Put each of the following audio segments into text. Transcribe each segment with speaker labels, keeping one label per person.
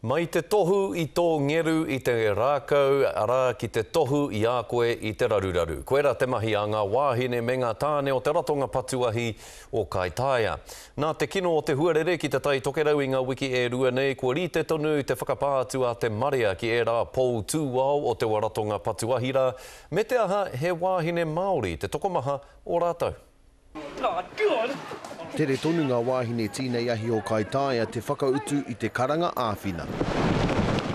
Speaker 1: Mai te tohu i tō ngeru i te rākau, arā, ki te tohu i a koe i te raruraru. Koirā te mahi a ngā wāhine me ngā tāne o te ratonga patu ahi o Kaitaia. Nā te kino o te huarere ki Te Tai Tokerau i ngā wiki e rua nei, kua rite tonu te whakapā atu a te marea ki ērā pou tūao o teua ratonga patu ahi rā, me te aha he wāhine Māori te tokomaha o rātou.
Speaker 2: Tere tonu ngā wāhine tīnei ahi o Kaitaia te whakautu i te karanga āwhina.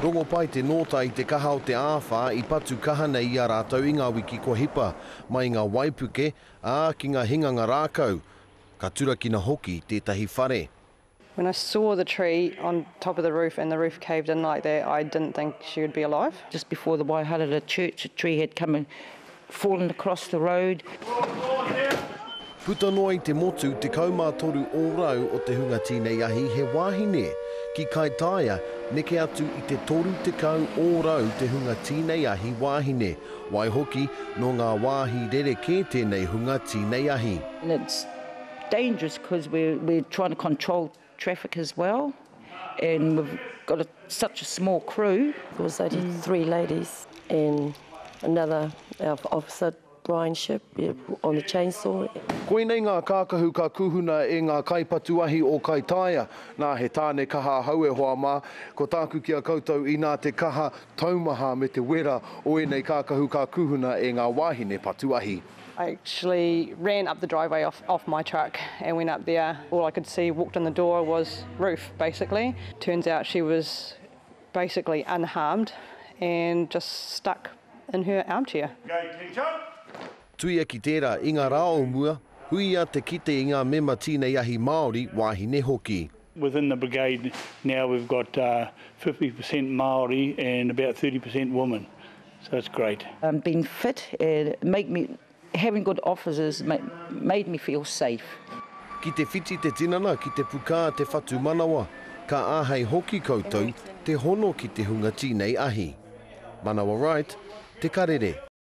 Speaker 2: Rongo pai te nōta i te kaha o te āwhā i patu kaha nei i a rātou i ngā wiki kua hipa, mai i ngā waipuke, ā, ki ngā hinganga rākau. Ka turakina hoki tētahi whare.
Speaker 3: When I saw the tree on top of the roof and the roof caved in like that, I didn't think she would be alive.
Speaker 4: Just before the Waiharara church, a tree had come and fallen across the road.
Speaker 2: Puta noa i te motu, 13 ōrau o te hunga tīnei ahi he wāhine. Ki Kaitaia, neke atu i te 30 ōrau te hunga tīnei ahi wāhine. Waihoki, nō ngā wāhi rerekē tēnei hunga tīnei ahi.
Speaker 4: And it's dangerous because we're, we're trying to control traffic as well and we've got a, such a small crew.
Speaker 5: There was only mm. three ladies and another our officer Brian Ship on the chainsaw.
Speaker 2: Koinei ngā kākahu ka kuhuna e ngā kaipatu ahi o Kaitaia. Nā, he tāne kaha ahau e hoa mā. Ko tāku ki a koutou inā te kaha, taumaha me te wera o ēnei kākahu ka kuhuna e ngā wāhine patu ahi.
Speaker 3: I actually ran up the driveway off, off my truck and went up there. All I could see walked in the door was roof, basically. Turns out she was basically unharmed and just stuck in her armchair.
Speaker 2: Tuia ki tērā, i ngā rā o mua, huia te kite i ngā mema tīnei ahi Māori, wāhine hoki.
Speaker 6: Within the brigade now we've got uh, 50% Māori and about 30% women. So that's great.
Speaker 4: Um, being fit and make me, having good officers make, made me feel safe.
Speaker 2: Ki te whiti te tinana, ki te pukā te whatumanawa, ka āhei hoki koutou te hono ki te hunga tīnei ahi. Manawa Wright, Te Karere.